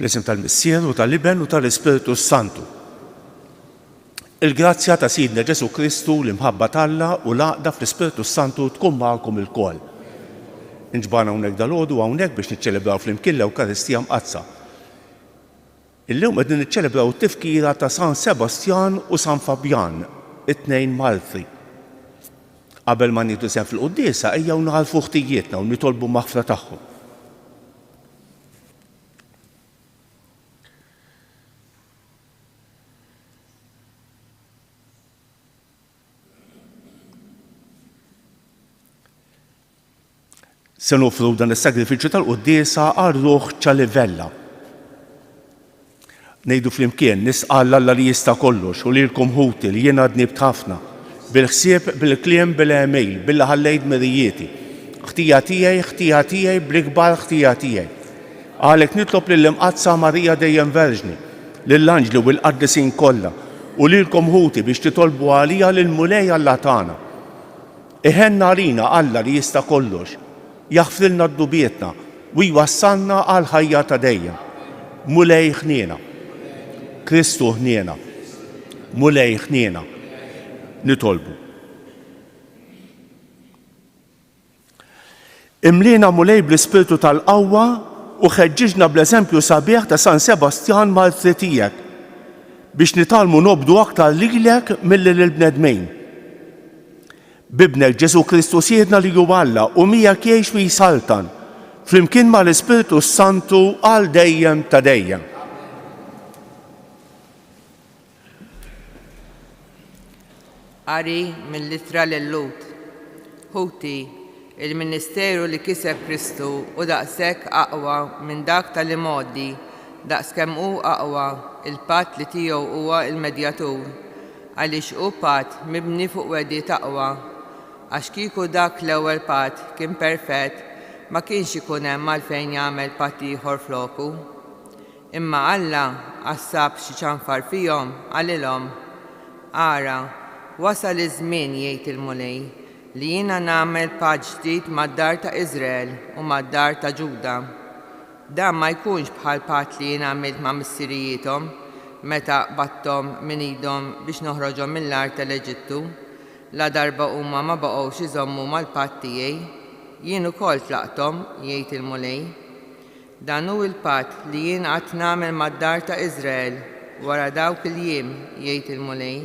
Fl-isem tal-Missier u tal-Iben u tal-Ispirtu s-Santu. Il-grazzja ta' Sidna Ġesù Kristu, l-imħabba t'Alla u l-għaqda fl-Ispirtu s-Santu tkun magħkom ilkoll. Inġbarna hawnhekk dalgħodu hawnhekk biex niċċelebraw flimkien l-Ewkaristija Mqaddsa. Illum qegħdin niċċelebraw it-tifkira ta' San Sebastjan u San Fabjan, it-tnejn martri. Qabel ma nieħdu sehem fil-quddiesa ejjew nagħrfu ħtijietna u nitolbu maħfra tagħhom. Se noffru dan is-sagrifiċċju tal-quddiesa għal ruħ Ċalivella. Ngħidu flimkien, nistqarr Alla li jista' kollox u lilkom ħuti li jiena dnibt ħafna, bil-ħsieb, bil-kliem, bil-għemil, billi ħallejt dmirijieti. Ħtija tiegħi, ħtija tiegħi, bl-ikbar ħtija tiegħi. Għalhekk nitlob lill-Imqaddsa Marija dejjem Verġni, lill-anġli u l-qaddisin kollha, u lilkom ħuti biex titolbu għalija lill-Mulej Alla tagħna. Iħenn għalina Alla li jista' kollox, jaħfrilna dnubietna u jwassalna għall-ħajja ta' dejjem. Mulej ħniena. Kristu ħniena. Mulej ħniena. Nitolbu. Imliena Mulej bl-ispirtu tal-qawwa u ħeġġiġna bl-eżempju sabiħ ta' San Sebastjan martri tiegħek, biex nitgħallmu nobdu aktar lilek milli lill-bnedmin. B'Ibnek Ġesù Kristu Sidna li hu Alla u miegħek jgħix u jsaltan, flimkien mal-Ispirtu s-Santu għal dejjem ta' dejjem. Qari mill-Ittra lil-Lhud. Ħuti, il-ministeru li kiseb Kristu hu daqshekk aqwa minn dak tal-imgħoddi, daqskemm hu aqwa l-patt li tiegħu huwa l-medjatur, għaliex hu patt mibni fuq wegħdiet aqwa. Għax kieku dak l-ewwel patt kien perfett, ma kienx ikun hemm għalfejn jagħmel patt ieħor floku. Imma Alla, għax sab xi ċanfar fihom, qalilhom, Ara, wasal iż-żmien, jgħid il-Mulej, li jiena nagħmel patt ġdid mad-dar ta' Iżrael u mad-dar ta' Ġuda. Dan ma jkunx bħall-patt li jien għamilt ma' missirijiethom meta qbadthom minn idhom biex noħroġhom mill-art tal-Eġittu, ladarba huma ma baqgħux iżommu mal-patt tiegħi. Jien ukoll tlaqthom, jgħid il-Mulej. Dan hu l-patt li jien għad nagħmel mad-dar ta' Iżrael wara dawk il-jiem, jgħid il-Mulej.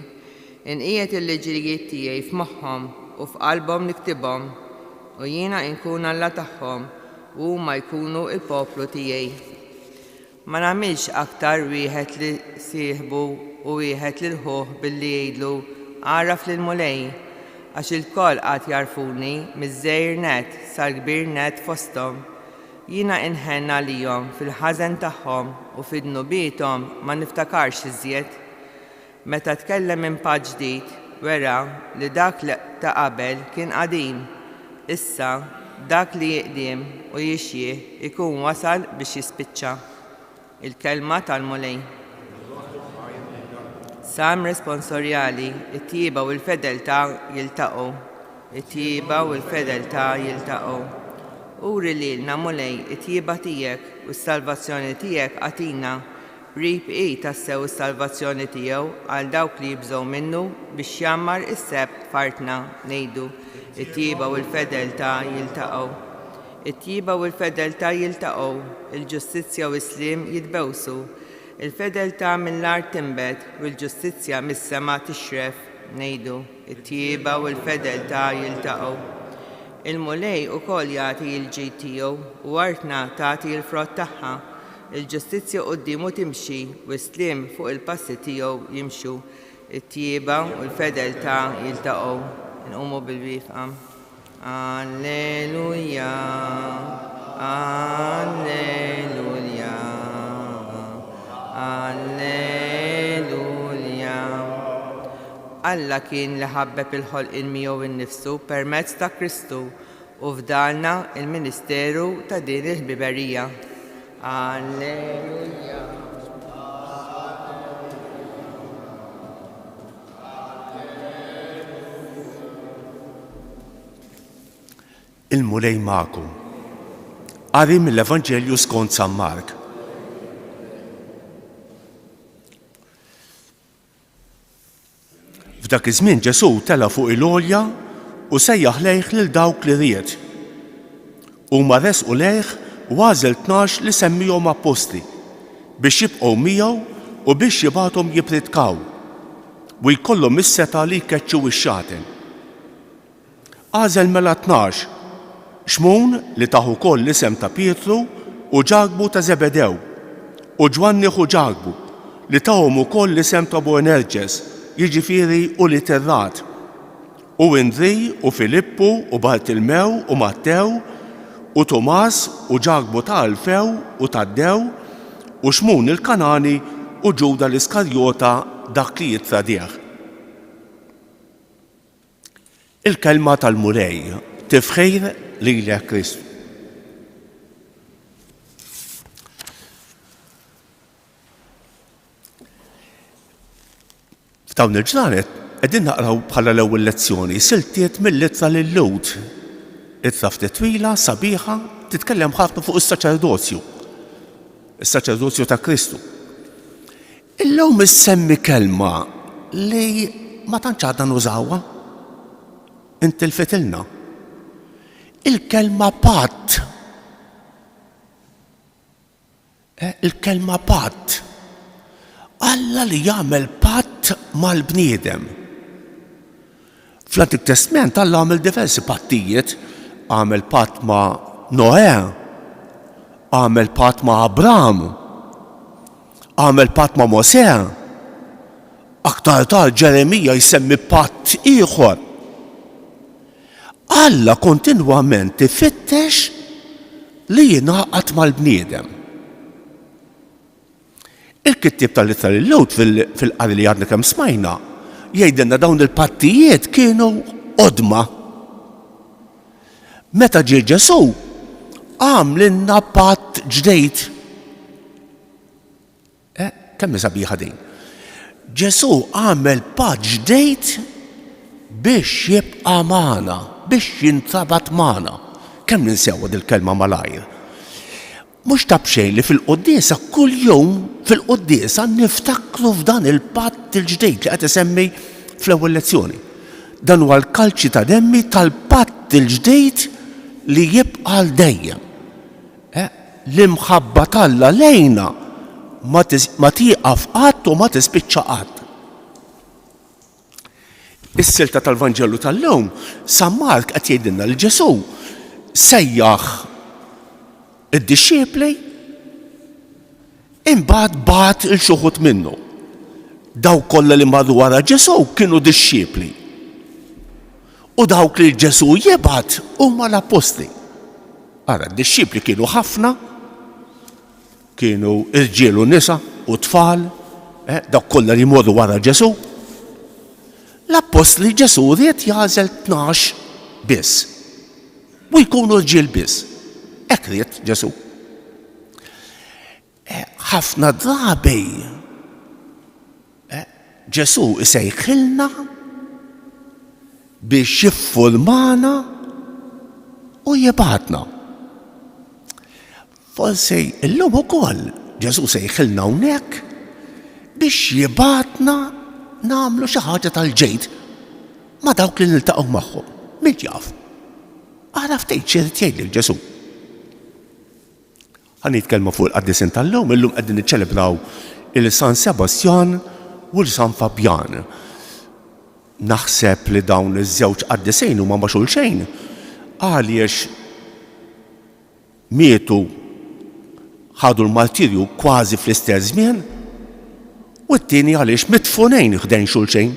Inqiegħed il-liġijiet tiegħi f'moħħhom u f'qalbhom niktibhom, u jiena inkun Alla tagħhom u huma jkunu l-poplu tiegħi. Ma nagħmilx aktar wieħed lil sieħbu u wieħed lil ħuh billi jgħidlu, 'Agħraf lill-Mulej', għax ilkoll għad jagħrfuni, miż-żgħir nett sal-kbir nett fosthom. Jiena inħenn għalihom fil-ħażen tagħhom u fi dnubiethom ma niftakarx iżjed. Meta tkellem minn patt ġdid, wera li dak ta' qabel kien qadim. Issa, dak li jiqdiem u jixjieħ ikun wasal biex jispiċċa. Il-Kelma tal-Mulej. Salm responsorjali, It-tjieba u l-fedeltà jiltaqgħu. It-tjieba u l-fedeltà jiltaqgħu. Uri lilna, Mulej, it-tjieba tiegħek u s-salvazzjoni tiegħek agħtina. Qrib hi tassew is-salvazzjoni tiegħu għal dawk li jibżgħu minnu biex jgħammar is-sebħ f'artna, ngħidu, It-tjieba u l-fedeltà jiltaqgħu. It-tjieba u l-fedeltà jiltaqgħu, il-ġustizzja u s-sliem jitbewsu. Il-fedeltà mill-art tinbet u l-ġustizzja mis-sema tixref. Ngħidu, It-tjieba u l-fedeltà jiltaqgħu. Il-Mulej ukoll jagħti l-ġid tiegħu, u artna tagħti l-frott tagħha. Il-ġustizzja quddiemu timxi, u s-sliem fuq il-passi tiegħu jimxu. It-tjieba u l-fedeltà jiltaqgħu. Inqumu bil-wieqfa. Alleluja, Alleluja, Alleluja. Alla kien li ħabbeb il-ħolqien miegħu nnifsu permezz ta' Kristu u fdalna l-ministeru ta' din il-ħbiberija. Alleluja. Il-Mulej magħkom. Qari mill-Evanġelju skont San Mark. F'dak iż-żmien Ġesù tela' fuq il-għolja u sejjaħ lejh lil dawk li ried. Huma resqu lejh u għażel 12 li semmihom appostli, biex jibqgħu miegħu u biex jibgħathom jippritkaw, u jkollhom is-setgħa li jkeċċu x-xaten. Għażel mela 12, Xmun, li tah ukoll l-isem ta' Pietru, u Ġakbu ta' Żebedew, u Ġwanni ħu Ġakbu, li tahom ukoll l-isem ta' Boenerġes, jiġifieri ulied ir-ragħad, u Indri, u Filippu, u Bartilmew, u Mattew, u Tumas, u Ġakbu ta' Alfew, u Taddew, u Xmun il-Kangħani, u Ġuda l-Iskarjota, dak li jittradih. Il-Kelma tal-Mulej, Tifħir lilek Kristu. F'dawn il-ġranet qegħdin naqraw bħala l-ewwel lezzjoni siltiet mill-ittra lil-Lhud. Ittra ftit twila, sabiħa, titkellem ħafna fuq is-saċerdozju. Is-saċerdozju ta' Kristu. Illum issemmi kelma li ma tantx għadna nużawha. Intilfitilna. Il-kelma patt. Eh, il-kelma patt. Alla li jagħmel patt mal-bniedem. Fl-Antik Testment Alla għamel diversi pattijiet, għamel patt ma' Noè, għamel patt ma' Abram, Għamel patt ma' Mosè. Aktar tard Ġeremija jsemmi patt ieħor. Alla kontinwament ifittex li jingħaqad mal-bniedem. Il-kittieb tal-Ittra lil-Lhud fil-qari li għadna kemm smajna jgħidilna dawn il-pattijiet kienu qodma. Meta ġie Ġesù, għamlilna patt ġdid. Eh, kemm hi sabiħa din. Ġesù għamel patt ġdid biex jibqa' magħna, biex jintrabat magħna. Kemm ninsewha dil-kelma malajr. Mhux ta' b'xejn li fil-quddiesa kuljum fil-quddiesa niftakru f'dan il-patt il-ġdid li qed isemmi fl-ewwel lezzjoni. Dan huwa l-kalċi ta' demmi tal-patt il-ġdid li jibqa' għal dejjem. Eh, l-imħabba t'Alla lejna ma tieqaf qatt u ma tispiċċa qatt. Is-silta tal-Vanġelu tal-lum, San Mark qed jgħidilna li Ġesù sejjaħ id-dixxipli imbagħad bagħat il xi wħud minnu. Dawk kollha li marru wara Ġesù kienu dixxipli. U dawk li Ġesù jibgħat huma l-appostli. Ara, d-dixxipli kienu ħafna, kienu irġiel u nisa u tfal, eh, dawk kollha li jmorru wara Ġesù. L-appostli Ġesù ried jagħżel 12 biss. U jkunu rġiel biss. Hekk ried Ġesù. Eh, ħafna drabi eh, Ġesù isejħilna biex jiffurmana u jibgħatna. Forsi illum ukoll Ġesù sejħilna hawnhekk biex jibgħatna nagħmlu xi ħaġa tal-ġid ma' dawk li niltaqgħu magħhom. Min jaf? Ara ftit x'irid jgħidlek Ġesù. Ħa nitkellmu fuq il-qaddisin tal-lum, illum qegħdin niċċelebraw il San Sebastjan u l San Fabjan. Naħseb li dawn iż-żewġ qaddisin huma ma' xulxejn għaliex mietu ħadu l-martirju kważi fl-istess żmien u t-tieni għaliex midfunejn ħdejn xulxejn.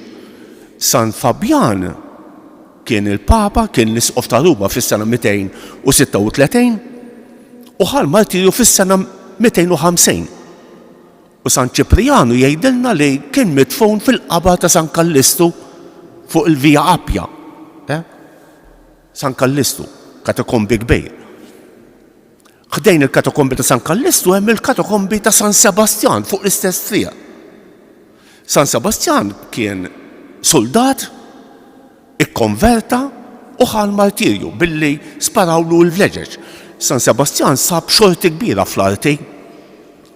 San Fabjan Kien il-Papa, kien l-Isqof ta' Ruma fis-sena 236 u ħa l-martirju fis-sena 250. U San Ċiprijanu jgħidilna li kien midfun fil-qabar ta' San Kallistu fuq il-Via Appia. Eh? San Kallistu, katakombi kbir. Ħdejn il-katakombi ta' San Kallistu hemm il-katakombi ta' San Sebastjan fuq l-istess triq. San Sebastjan kien suldat, ikkonverta u ħa l-martirju billi sparawlu l-vleġeġ. San Sebastjan sab xorti kbira fl-arti.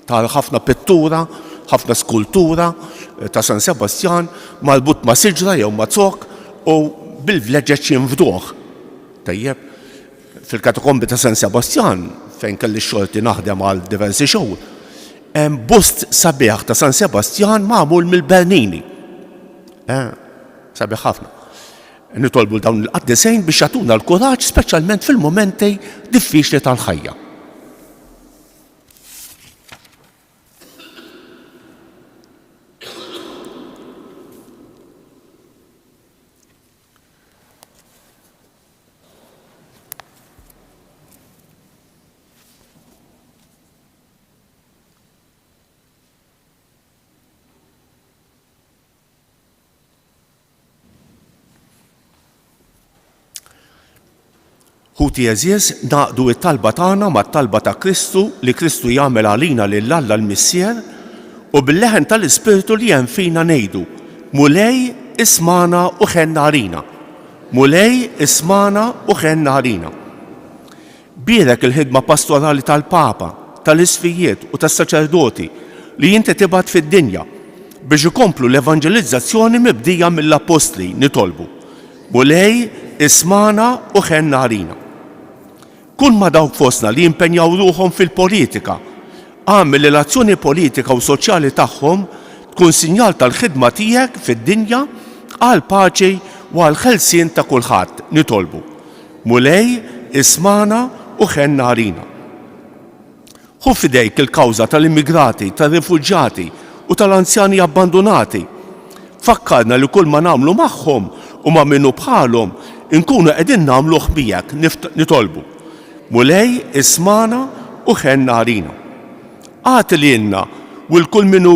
Ta ħafna pittura, ħafna skultura eh, ta' San Sebastjan marbut ma' siġra jew ma' zokk u bil-vleġeġ jinfduh. Tajjeb, fil-katakombi ta' San Sebastjan, fejn kelli x-xorti naħdem għal diversi xhur, hemm bust sabiħ ta' San Sebastjan magħmul mill-Bernini. Eh, sabiħ ħafna. Nitolbu dawn il-qaddisejn biex jagħtuna l-kuraġġ speċjalment fil-mumenti diffiċli tal-ħajja. Ħuti għeżież, nagħqdu t-talba tagħna mat-talba ta' Kristu li Kristu jagħmel għalina lil Alla l-Missier u bil-leħen tal-Ispirtu li hemm fina ngħidu, Mulej, ismagħna u ħenn għalina. Mulej, ismagħna u ħenn għalina. Bierek il-ħidma pastorali tal-Papa, tal-Isqfijiet u tas-saċerdoti li inti tibgħat fid-dinja biex ikomplu l-evanġelizzazzjoni mibdija mill-Appostli, nitolbu. Mulej, ismagħna u ħenn għalina. Kun ma' dawk fostna li jimpenjaw ruħhom fil-politika. Agħmel li l-azzjoni politika u soċjali tagħhom tkun sinjal tal-ħidma tiegħek fid-dinja għall-paċi u għall-ħelsien ta' kulħadd, nitolbu. Mulej, ismagħna u ħenn għalina. Ħu f'idejk il-kawża tal-immigrati, tar-rifuġjati u tal-anzjani abbandunati. Fakkarna li kull ma nagħmlu magħhom u ma' min hu bħalhom, inkunu qegħdin nagħmluh miegħek, nitolbu. Mulej, ismagħna u ħenn għalina. Agħti lilna u 'l kull min hu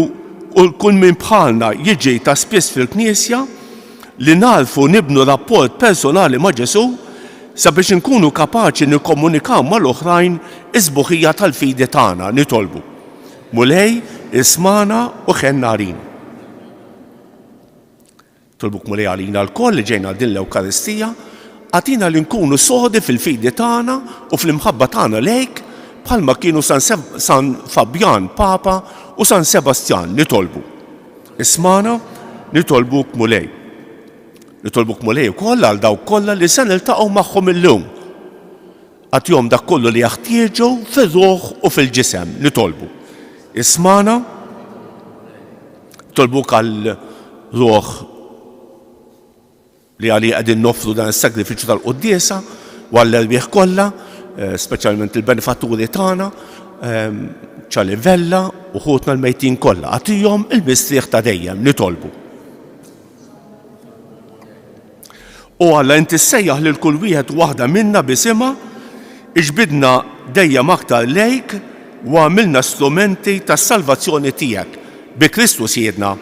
u 'l kull min bħalna jiġi ta' spiss fil-knisja, li nagħrfu nibnu rapport personali ma' Ġesù sabiex inkunu kapaċi nikkomunikaw mal-oħrajn is-sbuħija tal-fidi tagħna, nitolbu. Mulej, ismagħna u ħenn għalina. Nitolbuk Mulej għalina lkoll li ġejna għal din l-Ewkaristija, agħtina li nkunu sodi fil-fidi tagħna u fl-imħabba tagħna lejk bħalma kienu San, San Fabjan Papa u San Sebastjan, nitolbu. Ismagħna, nitolbuk Mulej. Nitolbuk Mulej ukoll għal dawk kollha li se niltaqgħu magħhom illum. Agħtihom dak kollu li jaħtieġu fir-ruħ u fil-ġisem, nitolbu. Ismagħna, nitolbuk għal ruħ li għalih qegħdin noffru dan is-sagrifiċċju tal-quddiesa u għall-erwieħ kollha, eh, speċjalment il-benefatturi tagħna, ehm, Ċali Vella u ħutna l-mejtin kollha. Agħtihom il-mistrieħ ta' dejjem, nitolbu. O Alla, inti ssejjaħ lil kull wieħed u waħda minna b'isimha, iġbidna dejjem aktar lejk u agħmilna strumenti tas-salvazzjoni tiegħek. Bi Kristu Sidna.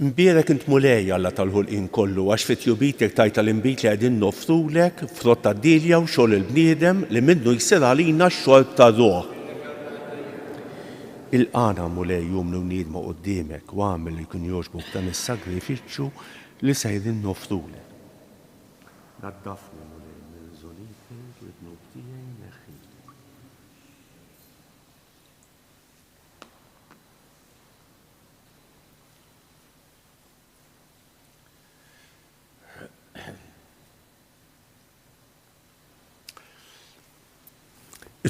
Mbierek int Mulej, Alla tal-ħolqien kollu, għax fi tjubitek tajt tal-inbid li qegħdin noffrulek, frott tad-dielja u xogħol il-bniedem li minnu jsir għalina x-xorb tar-ruħ. Ilqagħna, Mulej, umli u niedma quddiemek, u agħmel li jkun jogħġbok dan is-sagrifiċċju li sejrin noffrulek. Naddafni, Mulej, minn żoniti u d-dnub tiegħi neħħini.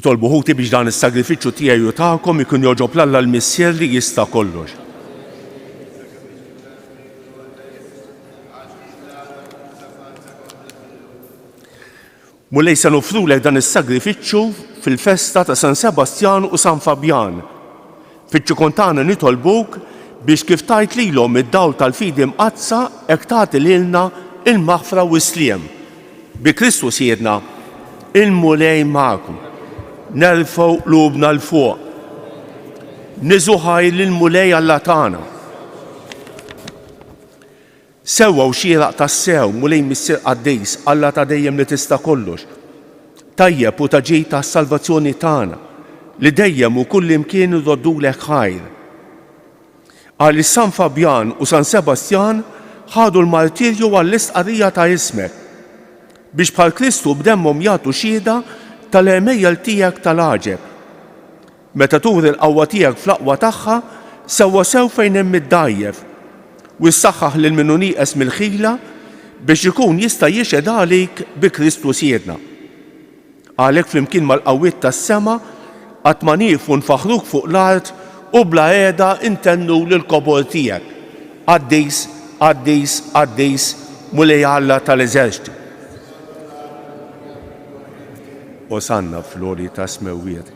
Itolbu ħuti biex dan is-sagrifiċċju tiegħi u tagħkom ikun jogħġob 'l Alla l-Missier li jista' kollox. Mulej se noffrulek dan is-sagrifiċċju fil-festa ta' San Sebastjan u San Fabjan. Fiċ-ċokon tagħna nitolbuk biex kif tajt lilhom id-dawl tal-fidi mqaddsa hekk tagħti lilna l-maħfra u s-sliem. Bi Kristu Sidna. Il-Mulej magħkom. Nerfgħu qlubna 'l fuq. Niżu ħajr lill-Mulej Alla tagħna. Sewwa u xieraq tassew, Mulej Missier Qaddis, Alla ta' dejjem li tista' kollox, tajjeb u ta' ġid għas-salvazzjoni tagħna, li dejjem u kullimkien irroddulek ħajr. Għaliex San Fabjan u San Sebastjan ħadu l-martirju għall-istqarrija ta' ismek, biex bħal Kristu b'demmhom jagħtu xhieda tal-għemejjel tiegħek tal-għaġeb. Meta turi l-qawwa tiegħek fl-aqwa tagħha, sewwasew fejn hemm id-dgħajjef, u ssaħħaħ lil min hu nieqes mill-ħila biex ikun jista' jixhed għalik bi Kristu Sidna. Għalhekk flimkien mal-qawwiet tas-sema qatt ma nieqfu nfaħħruk fuq l-art u bla heda ntennu l-kobor tiegħek, Qaddis, qaddis, qaddis, Mulej Alla tal-eżerċti. Osanna fl-għoli tas-smewwiet,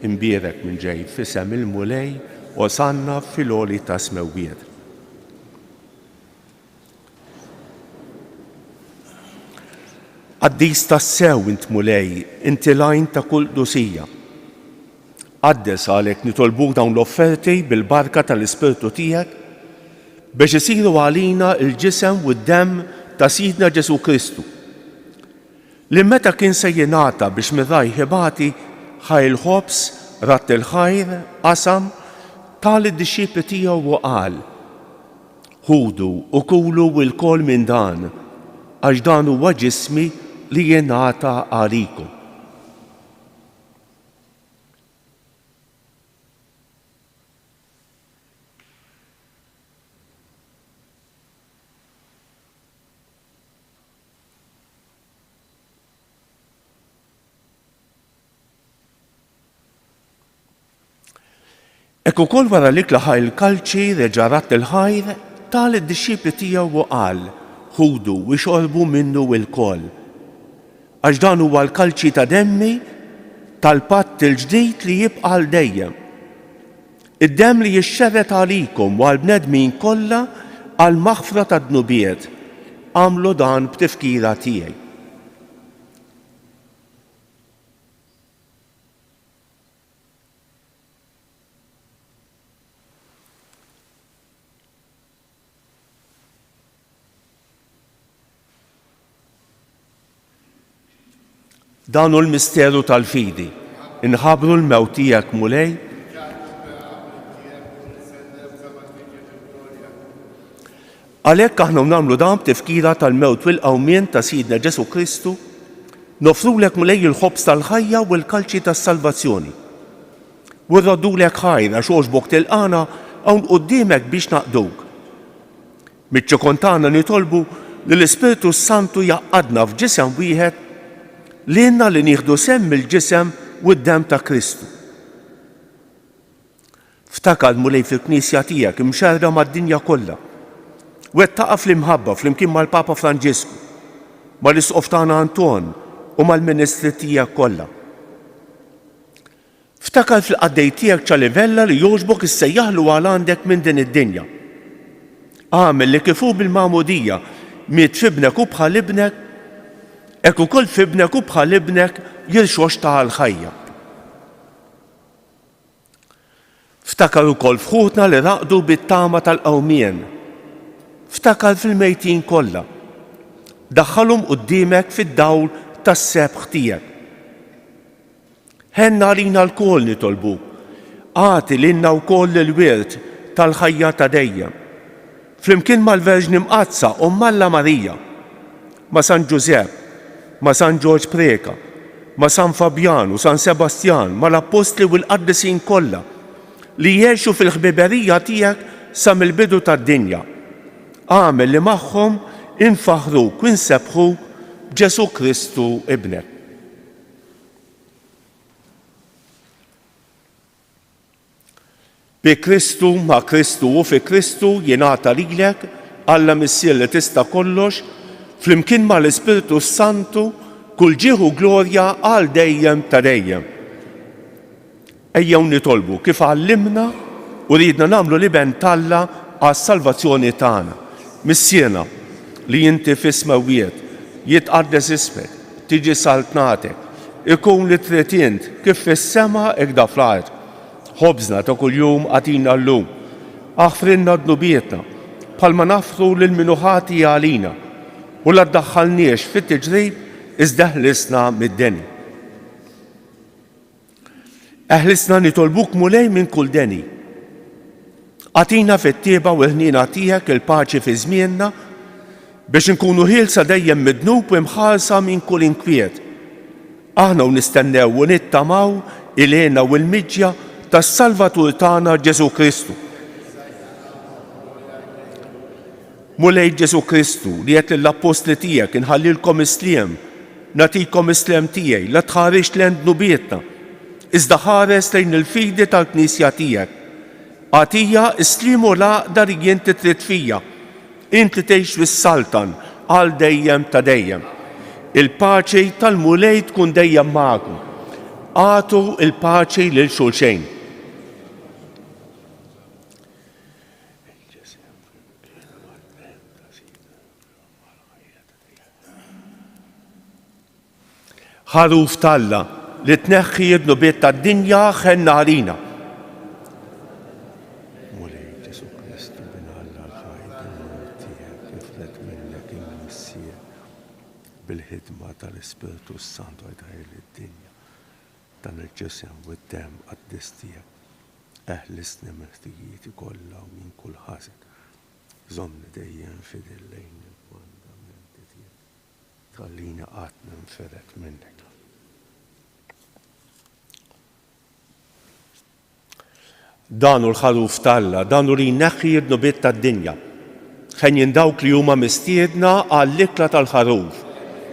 imbierek min ġej f'isem il-Mulej, Osanna fil-għoli tas-smewwiet. Qaddis tassew int Mulej, inti l-għajn ta' kull qdusija. Qaddes għalhekk nitolbuk dawn l-offerti bil-barka tal-Ispirtu tiegħek biex isiru għalina l-ġisem u d-demm ta' Sidna Ġesù Kristu, li meta kien se jingħata biex mir-rajh ibati, ħa l-ħobż, radd il-ħajr, qasam, ta lid-dixxipli tiegħu u qal, Ħudu u kulu lkoll minn dan, għax dan huwa ġismi li jingħata għalikom. Hekk ukoll wara l-ikla ħa l-kalċi, reġa' radd il-ħajr, ta lid-dixxipli tiegħu u qal, Ħudu u ixorbu minnu ilkoll. Għax dan huwa l-kalċi ta' demmi tal-patt il-ġdid li jibqa' għal dejjem. Id-demm li jixxerred għalikom u għall-bnedmin kollha għall-maħfra tad-dnubiet. Agħmlu dan b'tifkira tiegħi. Dan hu l-misteru tal-fidi. Inħabbru l-mewt tiegħek, Mulej. Għalhekk aħna nagħmlu dan b'tifkira tal-mewt u l-qawmien ta' Sidna Ġesù Kristu, Noffrulek Mulej il-ħobż tal-ħajja u l-kalċi tas-salvazzjoni. U rroddulek ħajr għax għoġbok tilqagħna hawn quddiemek biex naqduk. Miċ-ċokon tagħna nitolbu li l-Ispirtu s-Santu jgħaqqadna f'ġisem wieħed lilna li nieħdu sehem mill-ġisem u d-demm ta' Kristu. Ftakar, Mulej, fil-Knisja tiegħek imxerrda mad-dinja kollha. Wettaqha fl-imħabba flimkien mal-Papa Franġisku, mal-Isqof tagħna Anton u mal-ministri tiegħek kollha. Ftakar fil-qaddej tiegħek Charlie Vella li jogħġbok issejjaħlu għal għandek minn din id-dinja. Agħmel li kif hu bil-magħmudija miet f'ibnek u bħal ibnek, hekk ukoll f'ibnek u bħal ibnek jirxoxta għall-ħajja. Ftakar ukoll f'ħutna li raqdu bit-tama tal-qawmien. Ftakar fil-mejtin kollha. Daħħalhom quddiemek fid-dawl tas-sebħ tiegħek. Ħenn għalina lkoll nitolbuk. Agħti lilna wkoll il-wirt tal-ħajja ta' dejjem. Flimkien mal-Verġni Mqaddsa Omm Alla Marija, ma' San Ġużepp, ma' San Ġorġ Preca, ma' San Fabjan u San Sebastjan, mal-Appostli u l-qaddisin kollha li għexu fil-ħbiberija tiegħek sa mill-bidu tad-dinja. Agħmel li magħhom infaħħruk u nsebbħuk b'Ġesù Kristu Ibnek. Bi Kristu, ma' Kristu u fi Kristu jingħata lilek, Alla Missier li tista' kollox, flimkien mal-Ispirtu s-Santu, kull ġieħ u glorja għal dejjem ta' dejjem. Ejjew nitolbu kif għallimna u riedna nagħmlu l-Iben t'Alla għas-salvazzjoni tagħna. Missierna, li inti fis-smewwiet, jitqaddes ismek, tiġi saltnatek, ikun li trid int kif fis-sema ikda fl-art. Ħobżna ta' kuljum agħtina llum. Aħfrilna dnubietna, bħalma naħfru lil min hu ħati għalina. U la ddaħħalniex fit-tiġrib, iżda eħlisna mid-deni. Eħlisna nitolbuk Mulej minn kull deni. Agħtina fit-tjieba u l-ħniena tiegħek il-paċi fi żmienna biex inkunu ħielsa dejjem mid-dnub u imħarsa minn kull inkwiet. Aħna u nistennew u nittamaw il-hena u l-miġja tas-Salvatur tagħna Ġesù Kristu. Mulej Ġesù Kristu, li għedt lill-appostli tiegħek, Inħallilkom is-sliem, nagħtikom is-sliem tiegħi, la tħarisx lejn dnubietna, iżda ħares lejn il-fidi tal-Knisja tiegħek. Agħtiha s-sliem u l-għaqda li inti trid fija, int li tgħix fis-saltan għal dejjem ta' dejjem. Il-paċi tal-Mulej tkun dejjem magħkom. Agħtu l-paċi lil xulxejn. Il-ġisem flimkien mad-demm ta' Sidna għall-ħajja ta' dejjem. Ħaruf t'Alla li tneħħi d-dnubiet tad-dinja ħenna għalina. Mulej Ġesù Kristu bin Alla l-ħaj bil-mewt tiegħek ifred minnek il-Missier bil-ħidma tal-Ispirtu s-Santu għidha lid-dinja dan il-ġisem u d-demm qaddis tiegħek. Eħlisni minn ħtijieti kollha u minn kull ħażen. Żommni dejjem fidil lejn il-kmandamenti tiegħek. Tħallini qatt ninfired minnek. Dan hu l-Ħaruf t'Alla, dan hu li jneħħi d-dnubiet tad-dinja. Henjin dawk li huma mistiedna għall-ikla tal-Ħaruf.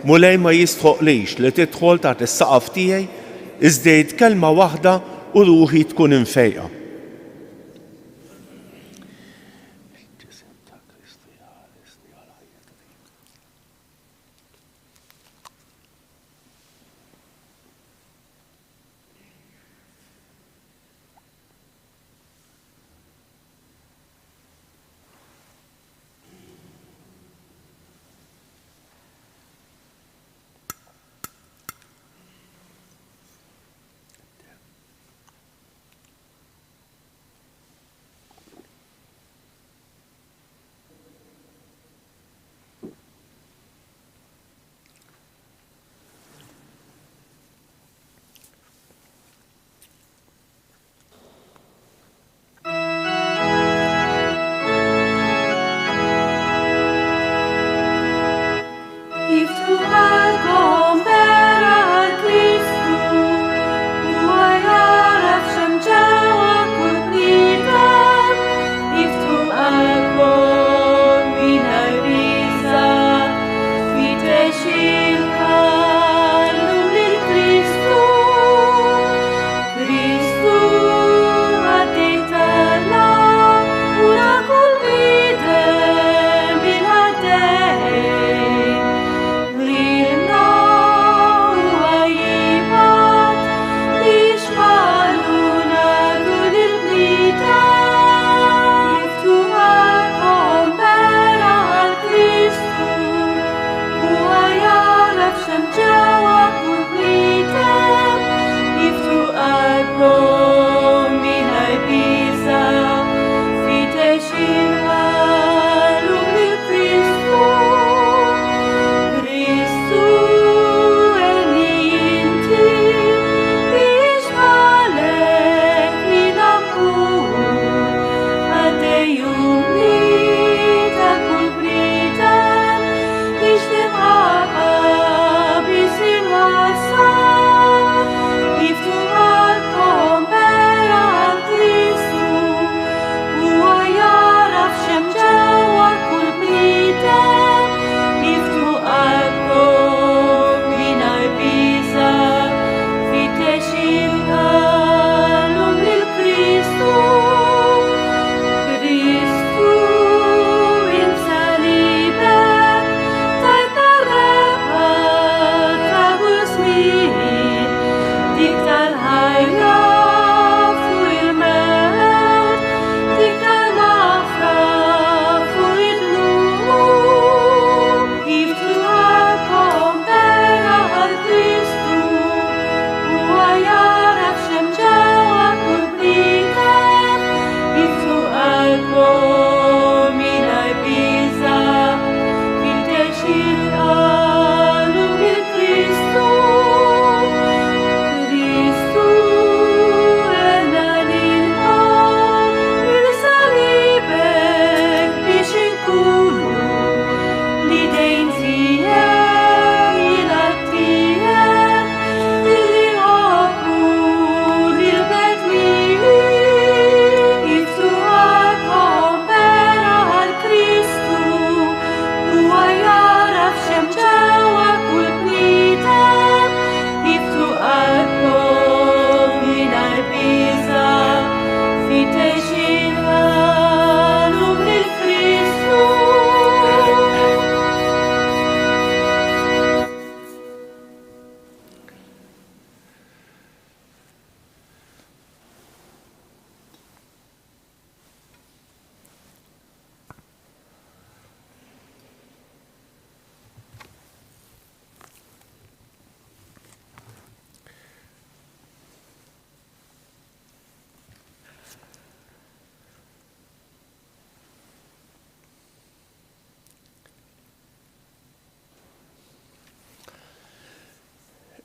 Mulej ma jistħoqqlix li tidħol taħt is-saqaf tiegħi, iżda għid kelma waħda u ruħi tkun imfejqa. Il-ġisem ta' Kristu jħaresni għal ħajja ta' dejjem.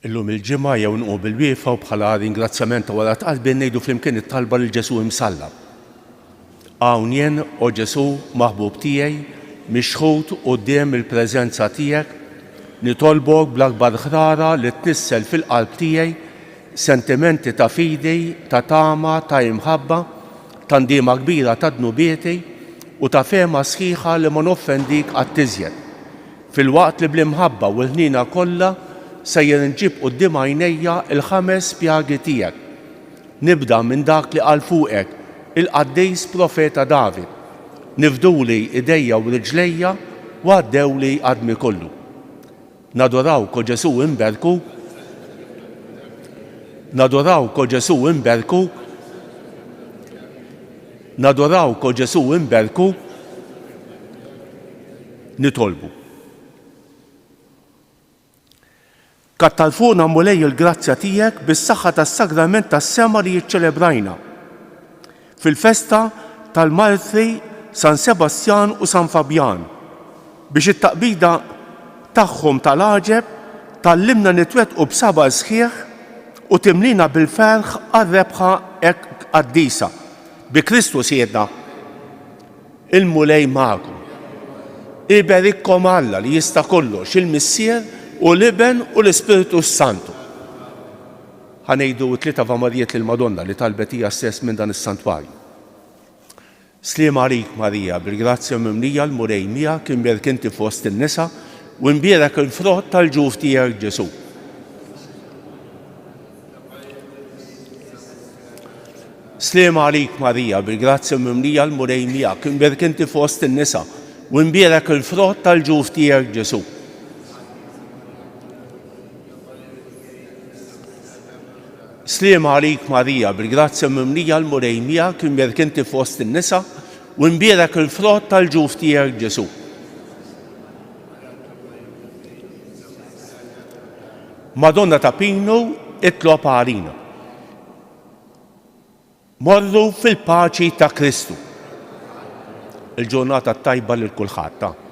Illum il-Ġimgħa jew nqumu bil-wieqfa u bħala ringrazzjament ta' wara tqarbin ngħidu flimkien it-talba lil Ġesù imsallab. Hawn jien, o Ġesù, maħbub tiegħi, mixħut quddiem il-preżenza tiegħek, nitolbok bl-akbar ħrara li tnissel fil-qalb tiegħi sentimenti ta' fidi, ta' tama, ta' imħabba, ta' ndiema kbira ta' dnubieti u ta' fehma sħiħa li ma noffendik qatt iżjed. Filwaqt li bl-imħabba u l-ħniena kollha sejjer inġib quddiem għajnejja l-ħames pjagi tiegħek. Nibda minn dak li qal fuqek il-qaddis profeta David, Nifduli idejja u riġlejja u għaddewli għadmi kollu. Nadurawk, o Ġesù, inberku. Nadurawk, o Ġesù, inberku. Nadurawk, o Ġesù, inberku. Nitolbu. Kattar fuqna Mulej il-grazzja tiegħek bis-saħħa tas-sagrament tas-sema li ċċelebrajna fil-festa tal-martri San Sebastjan u San Fabjan, biex it-taqbida tagħhom tal-għaġeb tgħallimna nitwettqu b'sabar sħiħ u timlina bil-ferħ għar-rebħa hekk qaddisa. Bi Kristu Sidna. Il-Mulej magħkom. Iberikkom Alla li jista' kollox, il-Missier u l-Iben u l-Ispirtu s-Santu. Ħa ngħidu t-tliet Ave Marijiet lill-Madonna li talbet hija stess minn dan is-santwarju. Sliem għalik Marija, bil-grazzja mimlija l-Mulej miegħek, imbierek inti fost in-nisa u imbierek il-frott tal-ġuf tiegħek Ġesù. Sliem għalik Marija, bil-grazzja mimlija l-Mulej miegħek, imbierek inti fost in-nisa, u imbierek il-frott tal-ġuf tiegħek Ġesù. Sliem għalik Marija, bil-grazzja mimlija l-Mulej miegħek, imbierek inti fost in-nisa, u imbierek il-frott tal-ġuf tiegħek Ġesù. Madonna ta' Pinu, itlob għalina. Morru fil-paċi ta' Kristu. Il-ġurnata t-tajba lil kulħadd.